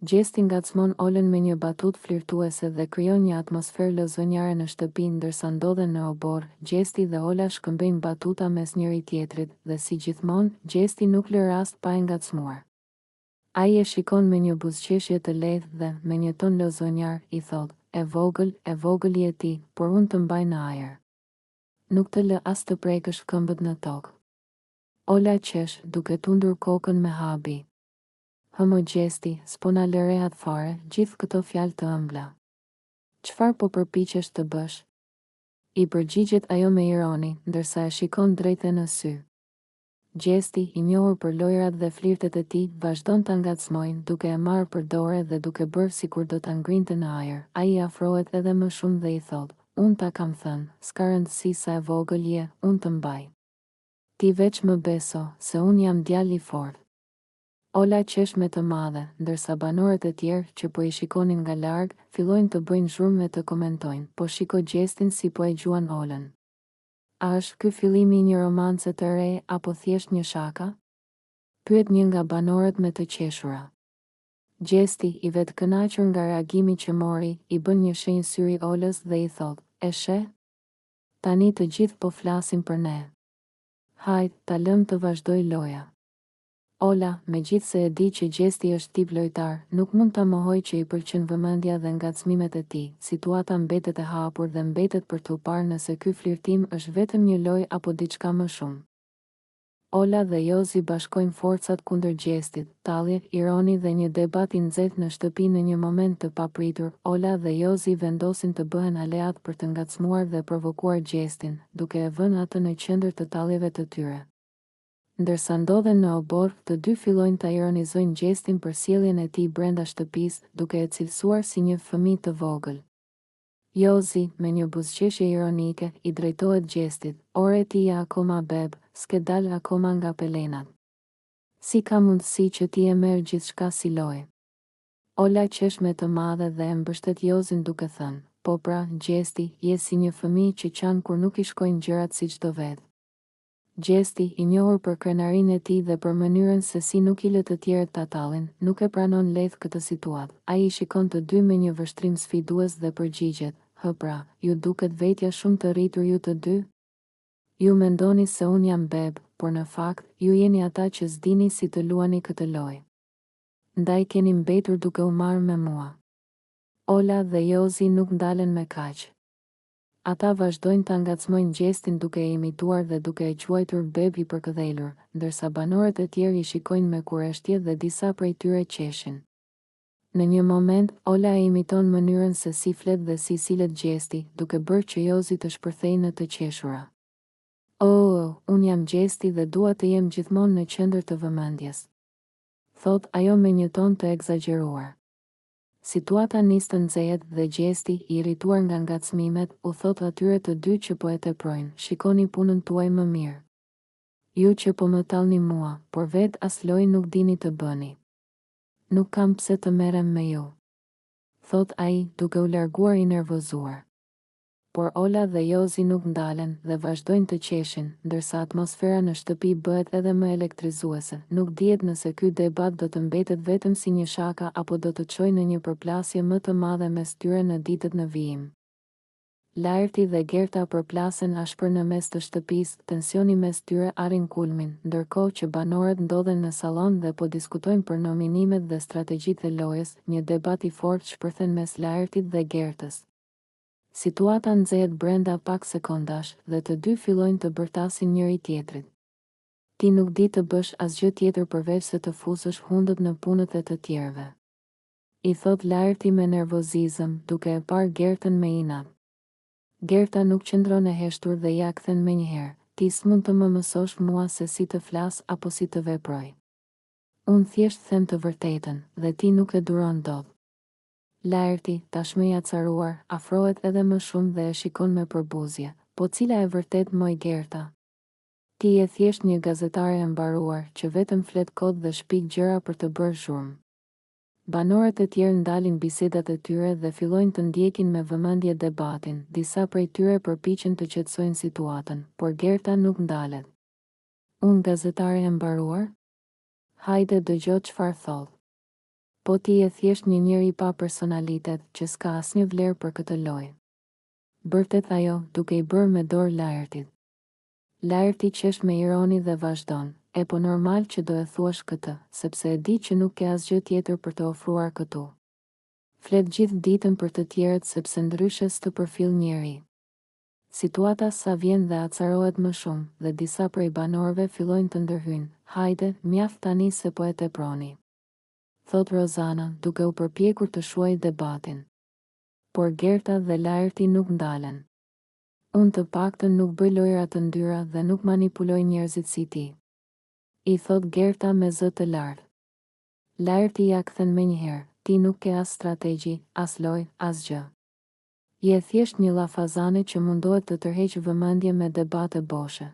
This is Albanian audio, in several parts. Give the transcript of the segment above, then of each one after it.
Gjesti ngacmon Olën me një batutë flirtuese dhe krijon një atmosferë lozonjare në shtëpi ndërsa ndodhen në oborr, Gjesti dhe Ola shkëmbejnë batuta mes njëri-tjetrit dhe si gjithmonë, Gjesti nuk lë rast pa e ngacmuar. Ai e shikon me një buzëqeshje të lehtë dhe, me një ton lozonjar, i thotë, E vogël, e vogël je ti, por unë të mbaj në ajër. Nuk të lë as të prekësh këmbët në tokë. Ola qesh, duke tundur kokën me habi. Hë mo Gjesti, s'po na lë rehat fare, gjithë këto fjalë të ëmbla. Çfarë po përpiqesh të bësh? I përgjigjet ajo me ironi, ndërsa e shikon drejt e në sy. Gjesti, i njohur për lojërat dhe flirtet e tij, vazhdon ta ngacmojë, duke e marrë për dore dhe duke bërë sikur do ta ngrinte në ajër. Ai i afrohet edhe më shumë dhe i thotë, Unë ta kam thënë, s'ka rëndësi sa e vogël je, unë të mbaj. Ti veç më beso, se unë jam djalë i fortë. Ola qesh me të madhe, ndërsa banorët e tjerë, që po i shikonin nga larg, fillojnë të bëjnë zhurmë e të komentojnë, po shiko Gjestin si po e gjuan Olën. A është ky fillimi i një romance të re apo thjesht një shaka? Pyet një nga banorët me të qeshura. Gjesti, i vetëkënaqur nga reagimi që mori, i bën një shenjë syri Olës dhe i thotë, E sheh? Tani të gjithë po flasin për ne. Hajt, ta lëmë të vazhdojë loja. Ola, megjithëse e di që Gjesti është tip lojtar, nuk mund ta mohojë që i pëlqen vëmendja dhe ngacmimet e tij. Situata mbetet e hapur dhe mbetet për t'u parë nëse ky flirtim është vetëm një lojë apo diçka më shumë. Ola dhe Jozi bashkojnë forcat kundër Gjestit, tallje, ironi dhe një debat i nxehtë në shtëpi në një moment të papritur, Ola dhe Jozi vendosin të bëhen aleatë për të ngacmuar dhe provokuar Gjestin, duke e vënë atë në qendër të talljeve të tyre. Ndërsa ndodhen në oborr, të dy fillojnë ta ironizojnë Gjestin për sjelljen e tij brenda shtëpisë, duke e cilësuar si një fëmijë të vogël. Jozi, me një buzëqeshje ironike, i drejtohet Gjestit, Ore ti je akoma beb, s'ke dalë akoma nga pelenat. Si ka mundësi që ti e merr gjithçka si lojë? Ola qesh me të madhe dhe e mbështet Jozin duke thënë, Po pra, Gjesti, je si një fëmijë që qan kur nuk i shkojnë gjërat siç do vetë. Gjesti, i njohur për krenarinë e tij dhe për mënyrën se si nuk i lë të tjerët ta tallin, nuk e pranon lehtë këtë situatë. Ai i shikon të dy me një vështrim sfidues dhe përgjigjet, Hë pra, ju duket vetja shumë të rritur ju të dy? Ju mendoni se unë jam beb, por në fakt, ju jeni ata që s'dini si të luani këtë lojë. Ndaj keni mbetur duke u marrë me mua. Ola dhe Jozi nuk ndalen me kaq. Ata vazhdojnë ta ngacmojnë Gjestin duke e imituar dhe duke e quajtur beb i përkëdhelur, ndërsa banorët e tjerë i shikojnë me kureshtje dhe disa prej tyre qeshin. Në një moment, Ola e imiton mënyrën se si flet dhe si sillet Gjesti, duke bërë që Jozi të shpërthejë në të qeshura. Oo, unë jam Gjesti dhe dua të jem gjithmonë në qendër të vëmendjes. Thotë ajo me një ton të ekzagjeruar. Situata nis të nxehet dhe Gjesti, i irrituar nga ngacmimet, u thotë atyre të dy që po e teprojnë, shikoni punën tuaj më mirë. Ju që po më tallni mua, por vetë as lojë nuk dini të bëni. Nuk kam pse të merrem me ju. Thotë ai, duke u larguar i nervozuar. Por Ola dhe Jozi nuk ndalen dhe vazhdojnë të qeshin, ndërsa atmosfera në shtëpi bëhet edhe më elektrizuese. Nuk dihet nëse ky debat do të mbetet vetëm si një shaka apo do të çojë në një përplasje më të madhe mes tyre në ditët në vijim. Laerti dhe Gerta përplasen ashpër në mes të shtëpisë, tensioni mes tyre arrin kulmin, ndërkohë që banorët ndodhen në sallon dhe po diskutojnë për nominimet dhe strategjitë e lojës, një debat i fortë shpërthen mes Laertit dhe Gertës. Situata nxehet brenda pak sekondash dhe të dy fillojnë të bërtasin njëri-tjetrit. Ti nuk di të bësh asgjë tjetër përveçse të fusësh hundët në punët e të tjerëve. I thotë Laerti me nervozizëm, duke e parë Gertën me inat. Gerta nuk qëndron e heshtur dhe ia kthen menjëherë, Ti s'mund të më mësosh mua se si të flas apo si të veproj. Unë thjesht them të vërtetën, dhe ti nuk e duron dot. Laerti, tashmë i acaruar, afrohet edhe më shumë dhe e shikon me përbuzje. Po cila e vërtetë moj Gerta? Ti je thjesht një gazetare e mbaruar, që vetëm flet kot dhe shpik gjëra për të bërë zhurmë. Banorët e tjerë ndalin bisedat e tyre dhe fillojnë të ndjekin me vëmendje debatin, disa prej tyre përpiqen të qetësojnë situatën, por Gerta nuk ndalet. Unë gazetare e mbaruar? Hajde dëgjo çfarë thotë. Po ti je thjesht një njeri pa personalitet, që s'ka asnjë vlerë për këtë lojë. Bërtet ajo, duke i bërë me dorë Laertit. Laerti qesh me ironi dhe vazhdon, E po normal që do e thuash këtë, sepse e di që nuk ke asgjë tjetër për të ofruar këtu. Flet gjithë ditën për të tjerët sepse ndryshe s'të përfill njeri. Situata sa vjen dhe acarohet më shumë, dhe disa prej banorëve fillojnë të ndërhyjnë, Hajde, mjaft tani se po e teproni. Thotë Rozana, duke u përpjekur të shuajë debatin. Por Gerta dhe Laerti nuk ndalen. Unë të paktën nuk bëj lojëra të ndyra dhe nuk manipuloj njerëzit si ti. I thotë Gerta me zë të lartë. Laerti ia kthen menjëherë, ti nuk ke as strategji, as lojë, asgjë. Je thjesht një llafazane që mundohet të tërheqë vëmendje me debate boshe.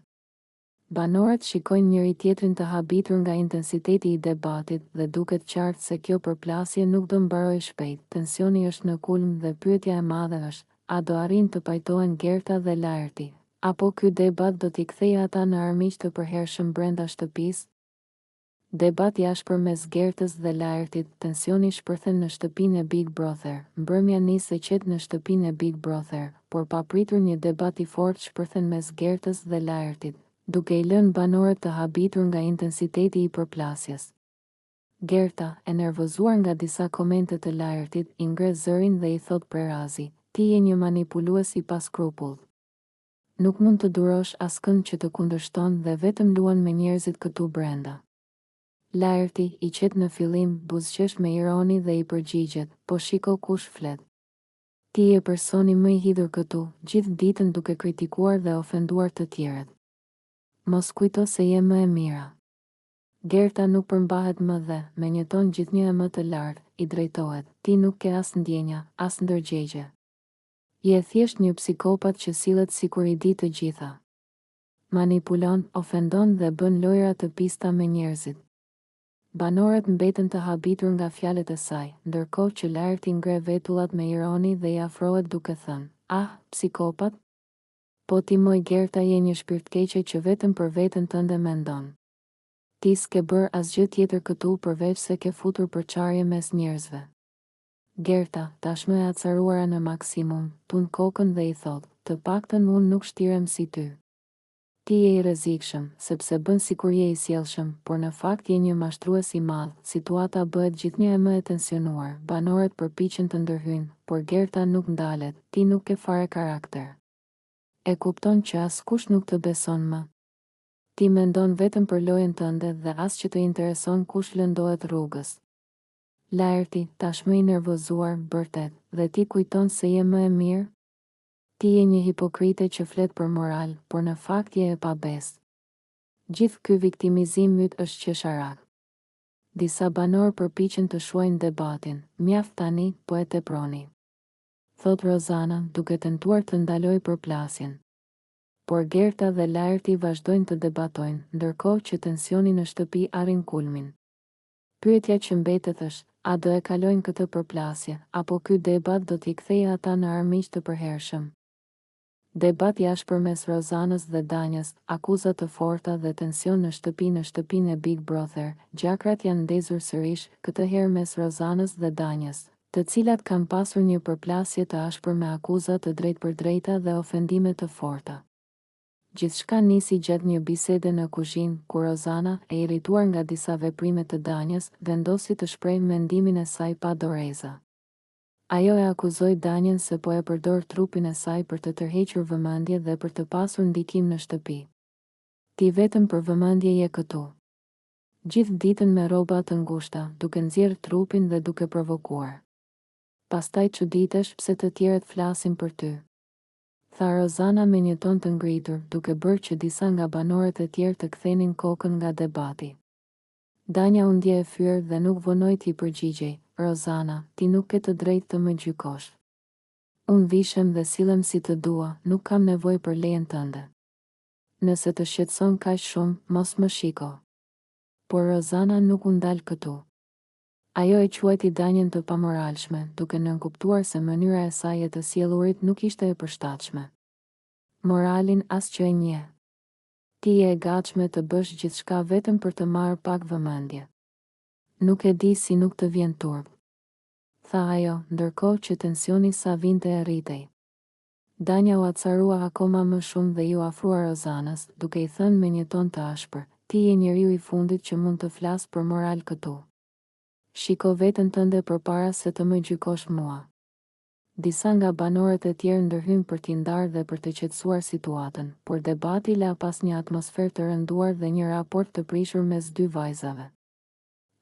Banorët shikojnë njëri-tjetrin të habitur nga intensiteti i debatit dhe duket qartë se kjo përplasje nuk do mbarojë shpejt, tensioni është në kulm dhe pyetja e madhe është, a do arrijnë të pajtohen Gerta dhe Laerti, apo ky debat do t'i kthejë ata në armiq të përhershëm brenda shtëpisë? Debat i ashpër mes Gertës dhe Laertit, tensioni shpërthen në shtëpinë e Big Brother. Mbrëmja nis e qetë në shtëpinë e Big Brother, por papritur një debat i fortë shpërthen mes Gertës dhe Laertit, duke i lënë banorët të habitur nga intensiteti i përplasjes. Gerta, e nervozuar nga disa komente të Laertit, i ngre zërin dhe i thotë prerazi, Ti je një manipulues i paskrupullt. Nuk mund të durosh askënd që të kundërshton dhe vetëm luan me njerëzit këtu brenda. Laerti, i qetë në fillim, buzëqesh me ironi dhe i përgjigjet, Po shiko kush flet. Ti je personi më i hidhur këtu, gjithë ditën duke kritikuar dhe ofenduar të tjerët. Mos kujto se je më e mira. Gerta nuk përmbahet më dhe, me një ton gjithnjë e më të lartë, i drejtohet, Ti nuk ke as ndjenja, as ndërgjegje. Je thjesht një psikopat që sillet sikur i di të gjitha. Manipulon, ofendon dhe bën lojëra të pista me njerëzit. Banorët mbeten të habitur nga fjalët e saj, ndërkohë që Laerti ngre vetullat me ironi dhe i afrohet duke thënë, Ah, psikopat? Po ti moj Gerta je një shpirtkeqe që vetëm për veten tënde mendon. Ti s'ke bërë asgjë tjetër këtu përveçse ke futur përçarje mes njerëzve. Gerta, tashmë e acaruara në maksimum, tund kokën dhe i thotë, Të paktën unë nuk shtirem si ty. Ti je i rrezikshëm, sepse bën sikur je i sjellshëm, por në fakt je një mashtrues i madh. Situata bëhet gjithnjë e më e tensionuar, banorët përpiqen të ndërhyjnë, por Gerta nuk ndalet, Ti nuk ke fare karakter. E kupton që askush nuk të beson më? Ti mendon vetëm për lojën tënde dhe as që të intereson kush lëndohet rrugës. Laerti, tashmë i nervozuar, bërtet, Dhe ti kujton se je më e mirë? Ti je një hipokrite që flet për moral, por në fakt je e pabesë. Gjithë ky viktimizim yt është qesharak. Disa banorë përpiqen të shuajnë debatin, Mjaft tani, po e teproni. Thotë Rozana, duke tentuar të ndalojë përplasjen. Por Gerta dhe Laerti vazhdojnë të debatojnë, ndërkohë që tensioni në shtëpi arrin kulmin. Pyetja që mbetet është, a do e kalojnë këtë përplasje, apo ky debat do t'i kthejë ata në armiq të përhershëm? Debat i ashpër mes Rozanës dhe Danjës, akuza të forta dhe tension në shtëpi Në shtëpinë e Big Brother, gjakrat janë ndezur sërish, këtë herë mes Rozanës dhe Danjës, të cilat kanë pasur një përplasje të ashpër me akuza të drejtpërdrejta dhe ofendime të forta. Gjithçka nisi gjatë një bisede në kuzhinë, ku Rozana, e irrituar nga disa veprime të Danjës, vendosi të shprehë mendimin e saj pa doreza. Ajo e akuzoi Danjën se po e përdor trupin e saj për të tërhequr vëmendje dhe për të pasur ndikim në shtëpi. Ti vetëm për vëmendje je këtu. Gjithë ditën me rroba të ngushta, duke nxjerrë trupin dhe duke provokuar. Pastaj çuditesh pse të tjerët flasin për ty. Tha Rozana me një ton të ngritur, duke bërë që disa nga banorët e tjerë të kthenin kokën nga debati. Danja u ndje e fyer dhe nuk vonoi t'i përgjigjej, Rozana, ti nuk ke të drejtë të më gjykosh. Unë vishem dhe sillem si të dua, nuk kam nevojë për lejen tënde. Nëse të shqetëson kaq shumë, mos më shiko. Por Rozana nuk u ndal këtu. Ajo e quajti Danjën të pamoralshme, duke nënkuptuar se mënyra e saj e të sjellurit nuk ishte e përshtatshme. Moralin as që e njeh. Ti je e gatshme të bësh gjithçka vetëm për të marrë pak vëmendje. Nuk e di si nuk të vjen turp. Tha ajo, ndërkohë që tensioni sa vinte e rritej. Danja u acarua akoma më shumë dhe iu afrua Rozanës, duke i thënë me një ton të ashpër, Ti je njeriu i fundit që mund të flasë për moral këtu. Shiko veten tënde përpara se të më gjykosh mua. Disa nga banorët e tjerë ndërhynë për t'i ndarë dhe për të qetësuar situatën, por debati la pas një atmosferë të rënduar dhe një raport të prishur mes dy vajzave.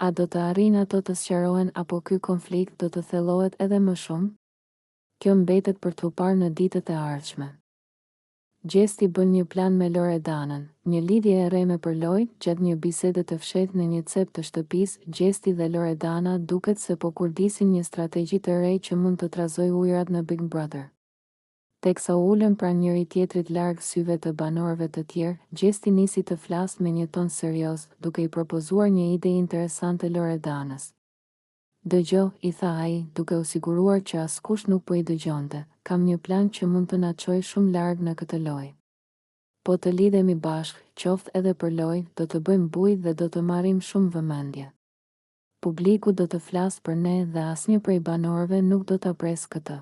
A do të arrijnë ato të sqarohen apo ky konflikt do të thellohet edhe më shumë? Kjo mbetet për t'u parë në ditët e ardhshme. Gjesti bën një plan me Loredanën. Një lidhje e rreme për lojë, gjatë një bisede të fshehtë në një cep të shtëpisë, Gjesti dhe Loredana duket se po kurdisin një strategji të re që mund të trazojë ujërat në Big Brother. Teksa u ulën pranë njëri-tjetrit larg syve të banorëve të tjerë, Gjesti nisi të flasë me një ton serioz, duke i propozuar një ide interesante Loredanës. Dëgjo, i tha ai, duke u siguruar që askush nuk po i dëgjonte, kam një plan që mund të na çojë shumë larg në këtë lojë. Po të lidhemi bashkë, qoftë edhe për lojë, do të bëjmë bujë dhe do të marrim shumë vëmendje. Publiku do të flasë për ne dhe asnjë prej banorëve nuk do ta presë këtë.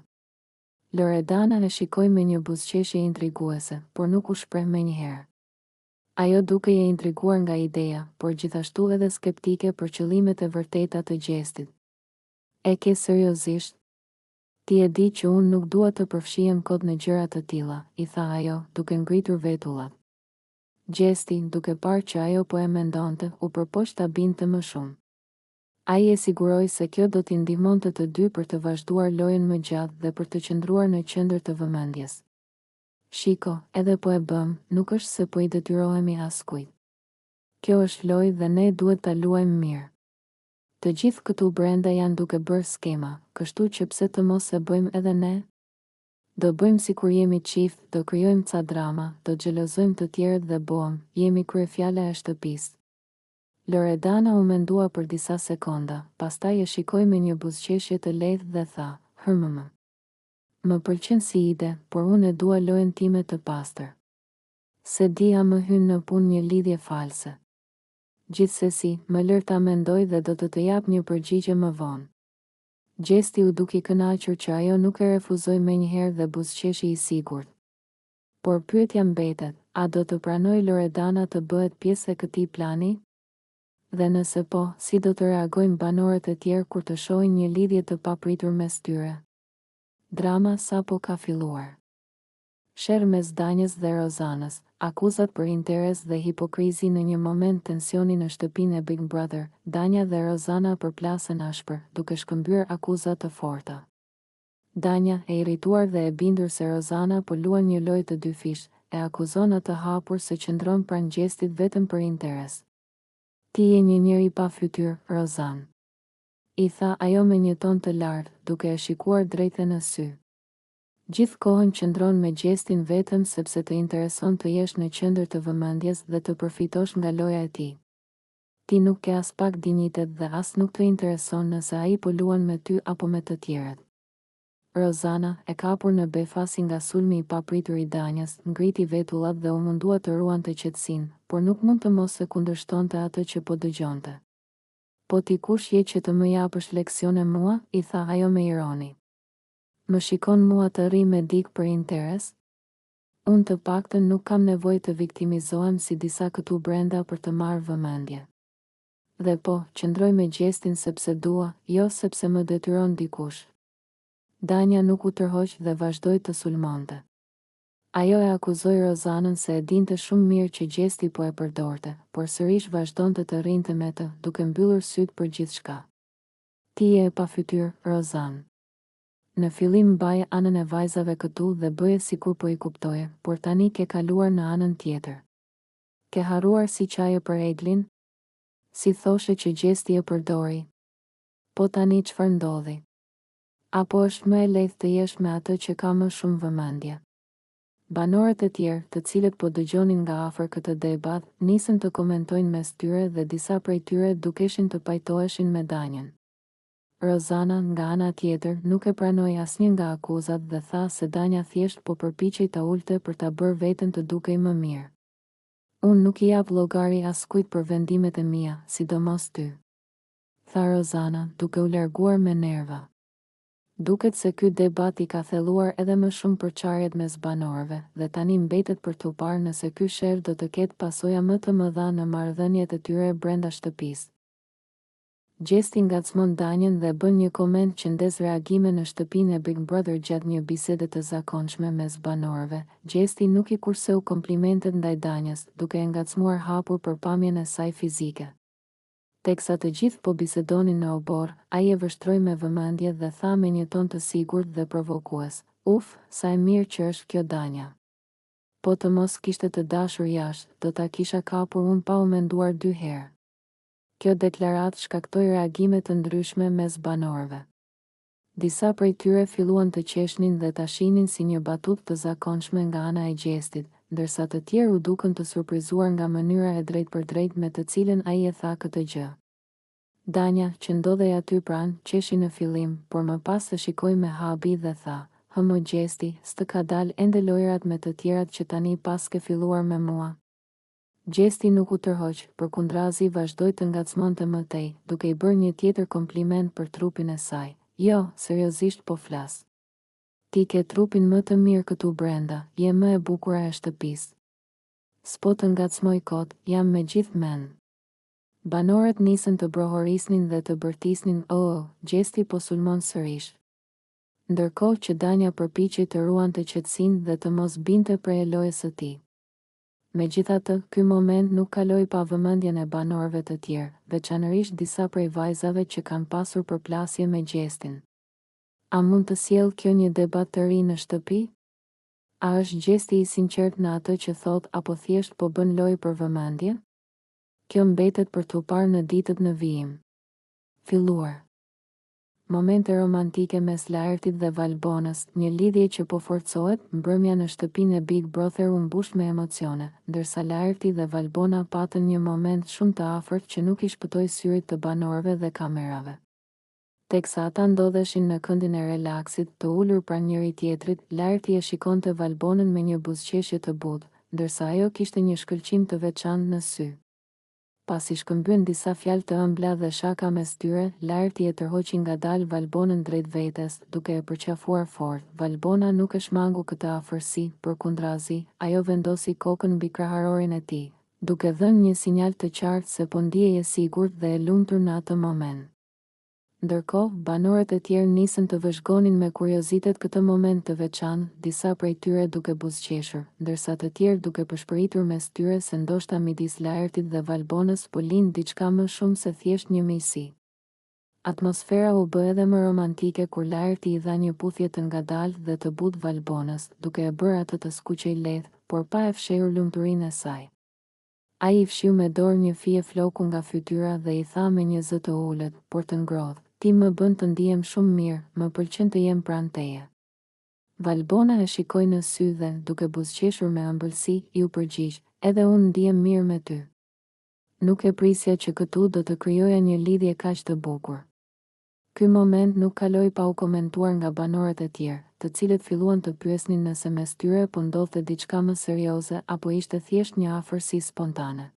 Loredana e shikoi me një buzëqeshje intriguese, por nuk u shpreh menjëherë. Ajo dukej e intriguar nga ideja, por gjithashtu edhe skeptike për qëllimet e vërteta të Gjestit. E ke seriozisht? Ti e di që unë nuk dua të përfshihem kot në gjëra të tilla, i tha ajo, duke ngritur vetullat. Gjesti, duke parë që ajo po e mendonte, u përpoq ta bindte më shumë. Ai e siguroi se kjo do t'i ndihmonte të dy për të vazhduar lojën më gjatë dhe për të qëndruar në qendër të vëmendjes. Shiko, edhe po e bëmë, nuk është se po i detyrohemi askujt. Kjo është lojë dhe ne duhet ta luajmë mirë. Të gjithë këtu brenda janë duke bërë skema, kështu që pse të mos e bëjmë edhe ne? Do bëjmë sikur jemi çift, do krijojmë ca drama, do xhelozojmë të tjerët dhe boom, jemi kryefjala e shtëpisë. Loredana u mendua për disa sekonda, pastaj e shikoi me një buzëqeshje të lehtë dhe tha, Hmmm. Më pëlqen si ide, por unë e dua lojën time të pastër. S'e di a më hyn në punë një lidhje false. Gjithsesi, më lër ta mendoj dhe do të të jap një përgjigje më vonë. Gjesti u duk i kënaqur që ajo nuk e refuzoi menjëherë dhe buzëqeshi i sigurt. Por pyetja mbetet, a do të pranojë Loredana të bëhet pjesë e këtij plani? Dhe nëse po, si do të reagojnë banorët e tjerë kur të shohin një lidhje të papritur mes tyre? Drama sapo ka filluar. Sherr mes Danjës dhe Rozanës, akuzat për interes dhe hipokrizi në një moment tensioni në shtëpinë e Big Brother, Danja dhe Rozana përplasen ashpër, duke shkëmbyer akuza të forta. Danja, e irrituar dhe e bindur se Rozana po luan një lojë të dyfishtë, e akuzon atë hapur se qëndron pranë Gjestit vetëm për interes. Ti je një njeri pa fytyrë, Rozanë. I tha ajo me një ton të lartë, duke e shikuar drejt e në sy. Gjithë kohën qëndron me Gjestin vetëm sepse të intereson të jesh në qendër të vëmendjes dhe të përfitosh nga loja e tij. Ti nuk ke aspak dinjitet dhe as nuk të intereson nëse ai po luan me ty apo me të tjerët. Rozana, e kapur në befasi nga sulmi i papritur i Danjës, ngriti vetullat dhe u mundua të ruante qetësinë, por nuk mund të mos e kundërshtonte atë që po dëgjonte. Po ti kush je që të më japësh leksione mua? i tha ajo me ironi. Më shikon mua të rri me dikë për interes? Unë të paktën nuk kam nevojë të viktimizohem si disa këtu brenda për të marrë vëmendje. Dhe po, qëndroj me Gjestin sepse dua, jo sepse më detyron dikush. Danja nuk u tërhoq dhe vazhdoi të sulmonte. Ajo e akuzoi Rozanën se e dinte shumë mirë që Gjesti po e përdorte, por sërish vazhdonte të rrinte me të, duke mbyllur sytë për gjithçka. Ti je e pafytyrë, Rozanë. Në fillim mbaje anën e vajzave këtu dhe bëje sikur po i kuptoje, por tani ke kaluar në anën tjetër. Ke harruar si qaje për Eglin? Si thoshe që Gjesti e përdori? Po tani çfarë ndodhi? Apo është më e lehtë të jesh me atë që ka më shumë vëmendje? Banorët e tjerë, të cilët po dëgjonin nga afër këtë debat, nisën të komentojnë mes tyre dhe disa prej tyre dukeshin të pajtoheshin me Danjën. Rozana, nga ana tjetër, nuk e pranoi asnjë nga akuzat dhe tha se Danja thjesht po përpiqej ta ulte për ta bërë veten të dukej më mirë. Unë nuk i jap llogari askujt për vendimet e mia, sidomos ty. Tha Rozana, duke u larguar me nerva. Duket se ky debat i ka thelluar edhe më shumë përçarjet mes banorëve, dhe tani mbetet për t'u parë nëse ky sherr do të ketë pasoja më të mëdha në marrëdhëniet e tyre brenda shtëpisë. Gjesti ngacmon Danjën dhe bën një koment që ndez reagime në shtëpinë e Big Brother gjatë një bisede të zakonshme mes banorëve, Gjesti nuk i kurseu komplimentet ndaj Danjës, duke e ngacmuar hapur për pamjen e saj fizike. Teksa të gjithë po bisedonin në oborr, ai e vështroi me vëmendje dhe tha me një ton të sigurt dhe provokues, Uf, sa e mirë që është kjo Danja. Po të mos kishte të dashur jashtë, do ta kisha kapur unë pa u menduar dy herë. Kjo deklaratë shkaktoi reagime të ndryshme mes banorëve. Disa prej tyre filluan të qeshnin dhe ta shihnin si një batutë të zakonshme nga ana e Gjestit, ndërsa të tjerë u dukën të surprizuar nga mënyra e drejtpërdrejtë me të cilën ai e tha këtë gjë. Danja, që ndodhej aty pranë, qeshi në fillim, por më pas e shikoi me habi dhe tha, Hë mo Gjesti, s'të ka dalë ende lojërat me të tjerat që tani paske filluar me mua? Gjesti nuk u tërhoq, përkundrazi vazhdoi të ngacmonte më tej, duke i bërë një tjetër kompliment për trupin e saj. Jo, seriozisht po flas. Ti ke trupin më të mirë këtu brenda, je më e bukura e shtëpisë. S'po të ngacmoj kot, jam me gjithë mend. Banorët nisën të brohorisnin dhe të bërtisnin oo, Gjesti po sulmon sërish. Ndërkohë që Danja përpiqej të ruante qetësinë dhe të mos binte pre e lojës së tij. Megjithatë, ky moment nuk kaloi pa vëmendjen e banorëve të tjerë, veçanërisht disa prej vajzave që kanë pasur përplasje me Gjestin. A mund të sjellë kjo një debat të ri në shtëpi? A është Gjesti i sinqertë në atë që thotë apo thjesht po bën lojë për vëmendje? Kjo mbetet për t'u parë në ditët në vijim. Filluar. Momente romantike mes Laertit dhe Valbonës, një lidhje që po forcohet, mbrëmja në shtëpinë e Big Brother u mbush me emocione, ndërsa Laerti dhe Valbona patën një moment shumë të afërt që nuk i shpëtoi syrit të banorëve dhe kamerave. Teksa ata ndodheshin në këndin e relaksit, të ulur pranë njëri-tjetrit, Laerti e shikonte Valbonën me një buzëqeshje të butë, ndërsa ajo kishte një shkëlqim të veçantë në sy. Pasi shkëmbyen disa fjalë të ëmbla dhe shaka mes tyre, Laerti e tërhoqi ngadalë Valbonën drejt vetes, duke e përqafuar fort. Valbona nuk e shmangu këtë afërsi, përkundrazi, ajo vendosi kokën mbi kraharorin e tij, duke dhënë një sinjal të qartë se po ndihej e sigurt dhe e lumtur në atë moment. Ndërkohë, banorët e tjerë nisën të vëzhgonin me kuriozitet këtë moment të veçantë, disa prej tyre duke buzëqeshur, ndërsa të tjerë duke pëshpëritur mes tyre se ndoshta midis Laertit dhe Valbonës po lind diçka më shumë se thjesht një miqësi. Atmosfera u bë edhe më romantike kur Laerti i dha një puthje të ngadaltë dhe të butë Valbonës, duke e bërë atë të skuqej lehtë, por pa e fshehur lumturinë e saj. Ai i fshiu me dorë një fije floku nga fytyra dhe i tha me një zë të ulët, por të ngrohtë, Ti më bën të ndihem shumë mirë, më pëlqen të jem pranë teje. Valbona e shikoi në sy dhe, duke buzëqeshur me ëmbëlsi, iu përgjigj, Edhe unë ndihem mirë me ty. Nuk e prisja që këtu do të krijoja një lidhje kaq të bukur. Ky moment nuk kaloi pa u komentuar nga banorët e tjerë, të cilët filluan të pyesnin nëse mes tyre po ndodhte diçka më serioze apo ishte thjesht një afërsi spontane.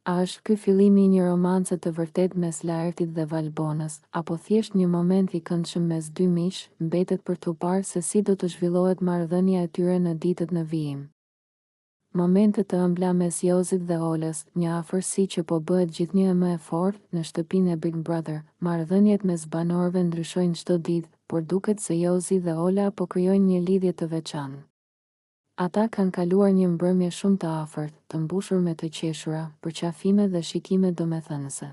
A është ky fillimi i një romance të vërtetë mes Laertit dhe Valbonës, apo thjesht një moment i këndshëm mes dy miqsh, mbetet për t'u parë se si do të zhvillohet marrëdhënia e tyre në ditët në vijim. Momente të ëmbla mes Jozit dhe Olës, një afërsi që po bëhet gjithnjë e më e fortë, në shtëpinë e Big Brother, marrëdhëniet mes banorëve ndryshojnë çdo ditë, por duket se Jozi dhe Ola po krijojnë një lidhje të veçantë. Ata kanë kaluar një mbrëmje shumë të afërt, të mbushur me të qeshura, përqafime dhe shikime domethënëse.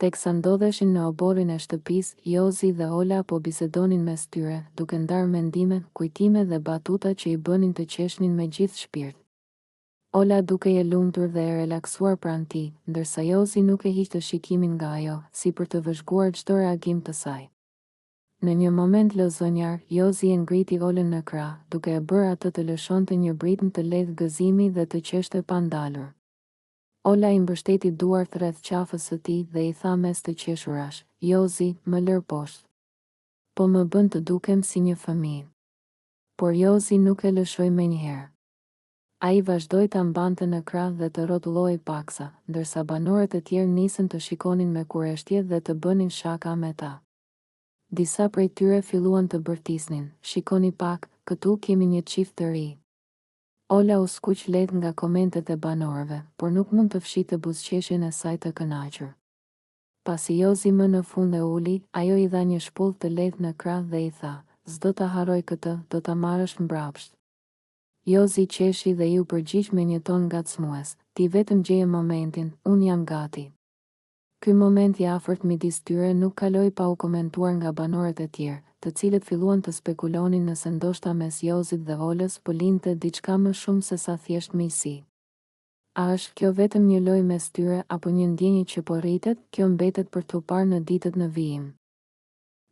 Teksa ndodheshin në oborrin e shtëpisë, Jozi dhe Ola po bisedonin mes tyre, duke ndarë mendime, kujtime dhe batuta që i bënin të qeshnin me gjithë shpirt. Ola dukej e lumtur dhe e relaksuar pranë tij, ndërsa Jozi nuk e hiqte shikimin nga ajo, si për të vëzhguar çdo reagim të saj. Në një moment lozonjar, Jozi e ngriti Olën në krah, duke e bërë atë të lëshonte një britmë të lehtë gëzimi dhe të qeshte pa ndalur. Ola i mbështeti duart rreth qafës së tij dhe i tha mes të qeshurash, Jozi, më lër poshtë. Po më bën të dukem si një fëmijë. Por Jozi nuk e lëshoi menjëherë. Ai vazhdoi ta mbante në krah dhe të rrotullohej paksa, ndërsa banorët e tjerë nisën të shikonin me kureshtje dhe të bënin shaka me ta. Disa prej tyre filluan të bërtisnin, Shikoni pak, këtu kemi një çift të ri. Ola u skuq lehtë nga komentet e banorëve, por nuk mund të fshihte buzëqeshjen e saj të kënaqur. Pasi Jozi më në fund e uli, ajo i dha një shpullë të lehtë në krah dhe i tha, S'do ta harroj këtë, do ta marrësh mbrapsht. Jozi qeshi dhe iu përgjigj me një ton ngacmues, Ti vetëm gjeje momentin, unë jam gati. Ky moment i afërt midis tyre nuk kaloi pa u komentuar nga banorët e tjerë, të cilët filluan të spekulonin nëse ndoshta mes Jozit dhe Olës po lindte diçka më shumë sesa thjesht miqësi. A është kjo vetëm një lojë mes tyre apo një ndjenjë që po rritet, kjo mbetet për t'u parë në ditët në vijim.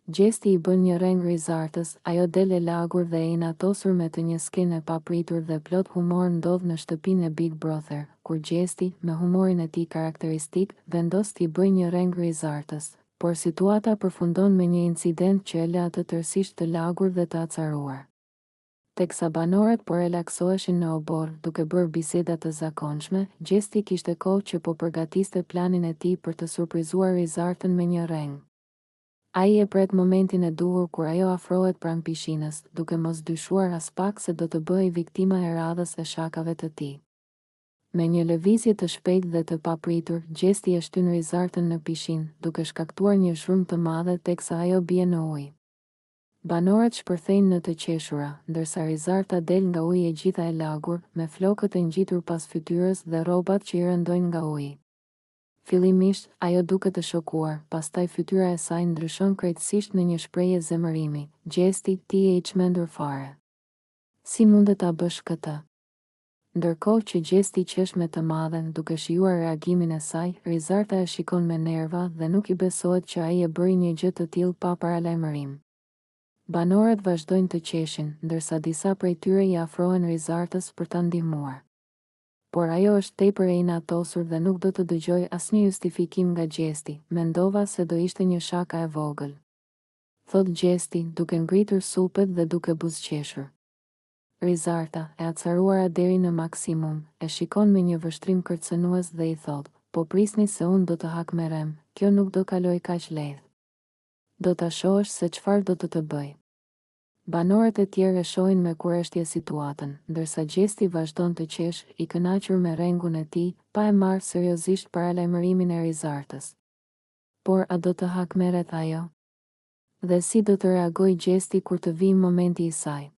Gjesti i bën një rreng Rizartës, ajo del e lagur dhe e inatosur me të një skenë e papritur dhe plot humor ndodh në shtëpinë e Big Brother, kur Gjesti, me humorin e tij karakteristik, vendos t'i bëjë një rreng Rizartës, por situata përfundon me një incident që e lë atë tërësisht të lagur dhe të acaruar. Teksa banorët po relaksoheshin në oborr duke bërë biseda të zakonshme, Gjesti kishte kohë që po përgatiste planin e tij për të surprizuar Rizartën me një rreng. Ai e pret momentin e duhur kur ajo afrohet pranë pishinës, duke mos dyshuar aspak se do të bëhej viktima e radhës e shakave të tij. Me një lëvizje të shpejtë dhe të papritur, Gjesti e shtyn Rizartën në pishinë, duke shkaktuar një zhurmë të madhe teksa ajo bie në ujë. Banorët shpërthejnë në të qeshura, ndërsa Rizarta del nga uji e gjitha e lagur, me flokët e ngjitur pas fytyrës dhe rrobat që i rëndojnë nga uji. Fillimisht, ajo duket e shokuar, pastaj fytyra e saj ndryshon krejtësisht në një shprehje zemërimi, Gjesti, ti je i çmendur fare. Si munde ta bësh këtë? Ndërkohë që Gjesti qesh me të madhe, duke shijuar reagimin e saj, Rizarta e shikon me nerva dhe nuk i besohet që ai e bëri një gjë të tillë pa paralajmërim. Banorët vazhdojnë të qeshin, ndërsa disa prej tyre i afrohen Rizartës për ta ndihmuar. Por ajo është tepër e inatosur dhe nuk do të dëgjojë asnjë justifikim nga Gjesti, mendova se do ishte një shaka e vogël. Thotë Gjesti, duke ngritur supet dhe duke buzëqeshur. Rizarta, e acaruara deri në maksimum, e shikon me një vështrim kërcënues dhe i thotë, Po prisni se unë do të hakmerrem, kjo nuk do kalojë kaq lehtë. Do ta shohësh se çfarë do të të bëj. Banorët e tjerë e shohin me kureshtje situatën, ndërsa Gjesti vazhdon të qeshë, i kënaqur me rrengun e tij, pa e marrë seriozisht paralajmërimin e Rizartës. Por a do të hakmerret ajo? Dhe si do të reagojë Gjesti kur të vijë momenti i saj?